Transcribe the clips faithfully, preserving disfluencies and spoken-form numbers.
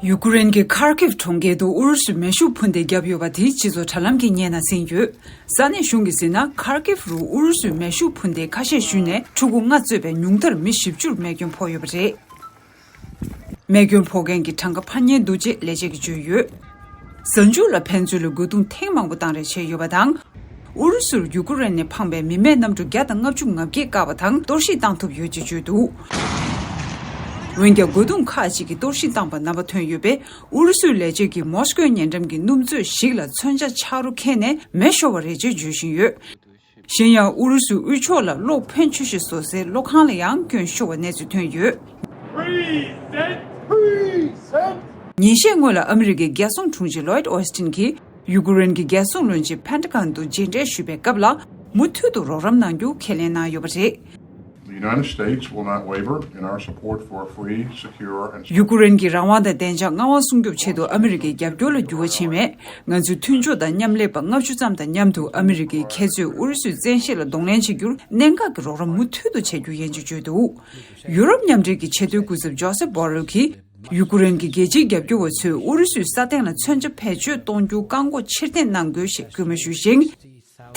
ཡུ་ཀེ་རེན་གྱི་ཁར་ཀིབ་གྲོང་ཁྱེར་དུ་ཨུ་རུ་སུས་མེ་ཤུགས་འཕུར་མདེལ་བརྒྱབ་ཡོད་པ་དེ་སྤྱི་ཚོགས་དྲ་ལམ་གྱིས་བརྙན་ནང་གསན་ཡོད། ས་གནས་གཞུང་གིས་ཟེར་ན། ཁར་ཀིབ་རུ་ཨུ་རུ་སུས་མེ་ཤུགས་འཕུར་མདེལ་ཁ་ཤས་གཞུས་ནས་ཕྲུ་གུ་ལྔ་གཙོས་པའི་ཉུང་མཐར་མི་བཞི་བཅུར་རྨས་སྐྱོན་ཕོག་ཡོད་པ་རེད། རྨས་སྐྱོན་ཕོག་མཁན་གྱི་གྲངས་ཀ་འཕར་ཉེན་འདུག་ཅེས་ལས་བྱེད་ཀྱིས་བརྗོད་ཡོད། གཟའ་མཇུག་ལ་ཕན་ཚུན་ལ་རྒོལ་རྡུང་ཐེངས་མང་པོ་བཏང་རེས་བྱས་ཡོད་པ་དང་། ཨུ་རུ་སུར་ཡུ་ཀེ་རེན་ནས་འཕངས་པའི་མི་མེད་གནམ་གྲུ་བརྒྱ་དང་ལྔ་བཅུ་ང་བརྒྱད་བཀག་པ་དང་གཏོར་བཤིག་བཏང་ཐུབ་ཡོད་ཅེས་བརྗོད་འདུག་འོན་ཀྱང་རྒོལ་རྡུང་ཁག་ཅིག་གིས་གཏོར་བཤིག་བཏང་པ་རྣམ་པ་ཐོན་ཡོད་པས། ཨུ་རུ་སུའི་ལས་བྱེད་ཀྱིས་མོ་སི་ཀོའི་ཉེ་འགྲམ་གྱི་སྣུམ་མཛོད་ཞིག་ལ་མཚོན་ཆ་ཆག་རོ་ཁེལ་ནས་མེ་ཤོར་བ་རེད་ཅེས་བརྗོད་བཞིན་ཡོད། གཞན་ཡང་ཨུ་རུ་སུའི་དབུས་ཕྱོགས་ལ་གློག་ཕོན་ཆུ་ཤོད་བཟོ་སའི་གློག་ཁང་ལ་ཡང་སྐྱོན་ཤོར་བ་གནས་ཚུལ་ཐོན་ཡོད། Present! Present! ཉིན་ཤས་སྔོན་ལ་ཨ་མི་རི་ཀའི་རྒྱལ་སྲུང་དྲུང་ཆེ་ལོའིད་ཨོ་སི་ཊིན་གྱིས་ཡུ་ཀེ་རེན་གྱི་རྒྱལ་སྲུང་བློན་ཆེན་ཕན་ཏ་གྷོན་དུ་མཇལ་འཕྲད་ཞུས་པའི་སྐབས་ལ། མུ་མཐུད་དུ་རོགས་རམ་གནང་རྒྱུ་ཁས་ལེན་གནང་ཡོད་པ་རེད། The United States will not waver in our support for a free, secure, and ཡུ་ཀེ་རེན་གྱི་རང་དབང་དང་བདེ་འཇགས་མངའ་དབང་སྲུང་སྐྱོབ་ཆེད་དུ་ཨ་མི་རི་ཀའི་རྒྱབ་སྐྱོར་ལ་འགྱུར་བ་ཕྱིན་མེད། ང་ཚོའི་མཐུན་ཕྱོགས་དང་མཉམ་ལས་པ་ལྔ་བཅུ་ཙམ་དང་མཉམ་དུ་ཨ་མི་རི་ཀས་ཁྱེད་ཚོས་ཨུ་རུ་སུའི་བཙན་ཤེད་ལ་གདོང་ལེན་བྱེད་རྒྱུར་གནད་འགག་གི་རོགས་རམ་མུ་མཐུད་དུ་བྱེད་རྒྱུ་ཡིན་ཅེས་བརྗོད་འདུག་ཡུ་རོབ་མཉམ་འབྲེལ་གྱི་ཆེས་མཐོའི་སྐུ་ཚབ་ཇོ་སེབ་བྷོ་རེལ་གྱིས། ཡུ་ཀེ་རེན་གྱི་རྒྱལ་སྤྱིའི་རྒྱབ་སྐྱོར་བ་ཚོས་ཨུ་རུ་སུའི་ས་སྟེང་ལ་མཚོན་ཆ་བེད་སྤྱོད་གཏོང་རྒྱུ་བཀག་འགོག་ཕྱིར་འཐེན་གནང་དགོས་ཞེས་སྐུལ་མ་ཞུས་ཤིང་།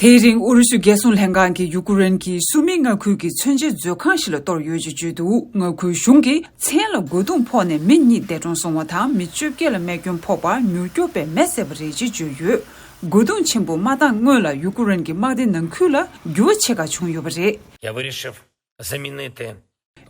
དེའི་རིང་ཨུ་རུ་སུའི་རྒྱལ་སྲུང་ལྷན་ཁང་གིས་ཡུ་ཀེ་རེན་གྱི་སུ་མི་མངའ་ཁུལ་གྱི་མཚོན་ཆའི་མཛོད་ཁང་ཞིག་ལ་གཏོར་ཡོད་ཅེས་བརྗོད་འདུག་མངའ་ཁུལ་གཞུང་གིས་མཚན་ལ་རྒོལ་རྡུང་ཕོག་ནས་མི་གཉིས་འདས་གྲོངས་སོང་བ་དང་མི་བཅོ་བརྒྱད་ལ་རྨས་སྐྱོན་ཕོག་པར་མྱུར་སྐྱོབ་པས་མེ་བསད་པ་རེད་ཅེས་བརྗོད་ཡོད། རྒོལ་རྡུང་ཆེན་པོ་མ་བཏང་སྔོན་ལ་ཡུ་ཀེ་རེན་གྱི་དམག་སྡེ་ནང་ཁུལ་ལ་འགྱུར་བ་ཆེ་ཁག་བྱུང་ཡོད་པ་རེད། Я вирішив замінити.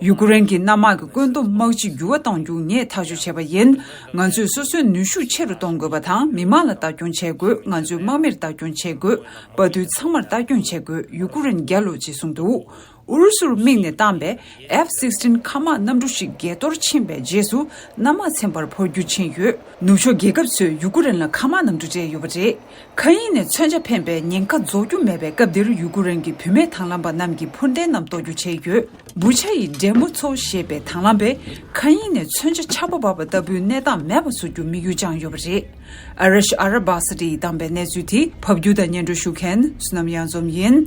ཡུ་ཀེ་རེན་གྱི་གནམ་དམག་གི་བཀོད་འདོམས་དམག་སྤྱི་འགྱུར་བ་གཏོང་རྒྱུ་ངས་ཐག་གཅོད་བྱས་པ་ཡིན། ང་ཚོས་སོ་སོའི་ནུས་ཤུགས་ཆེ་རུ་གཏོང་དགོས་པ་དང་མི་མང་ལ་ལྟ་སྐྱོང་བྱེད་དགོས། ང་ཚོའི་དམག་མིར་ལྟ་སྐྱོང་བྱེད་དགོས། དཔའ་རྟུལ་ཚང་མར་ལྟ་སྐྱོང་བྱེད་དགོས། ཡུ་ཀེ་རེན་རྒྱལ་ལོ་ཅེས་གསུངས་འདུག་ཨུ་རུ་སུར་དམིགས་ནས་བཏང་པའི་ཨེཕ་སིགས་ཊིན་མཁའ་དམག་གནམ་གྲུ་ཞིག་བརྒལ་གཏོར་ཕྱིན་པའི་རྗེས་སུ་གནམ་དམག་ཚན་པར་འཕོ་འགྱུར་ཕྱིན་ཡོད། ནུབ་ཕྱོགས་རྒྱལ་ཁབ་ཚོས་ཡུ་ཀེ་རེན་ལ་མཁའ་དམག་གནམ་གྲུ་སྤྲད་ཡོད་པ་རེད། མཁའ་དབྱིངས་ནས་མཚོན་ཆ་འཕེན་པའི་ཉེན་ཁ་རྫོགས་རྒྱུ་མེད་པའི་སྐབས་འདིར་ཡུ་ཀེ་རེན་གྱི་བུད་མེད་དང་བླངས་པ་རྣམས་ཀྱིས་འཕུར་མདེལ་རྣམས་གཏོར་རྒྱུ་བྱས་ཡོད། བུ་ཆ་ཡི་འདྲེ་མོ་མཚོ་ཞེས་པའི་དང་བླངས་པས་མཁའ་དབྱིངས་ནས་མཚོན་ཆ་ཆར་པ་བབས་པ་ལྟ་བུའི་གནས་སྟངས་མེད་པ་བཟོ་རྒྱུ་དམིགས་ཡུལ་བཅངས་ཡོད་པ་རེད། ཨ་ར་ཤི་ཨ་ར་བྷ་སི་ཏི་ཡིས་བཏང་པའི་གནས་ཚུལ་དེ་ཕབ་སྒྱུར་དང་སྙན་སྒྲོན་ཞུ་མཁན་བསོད་ནམས་གཡང་འཛོམས་ཡིན།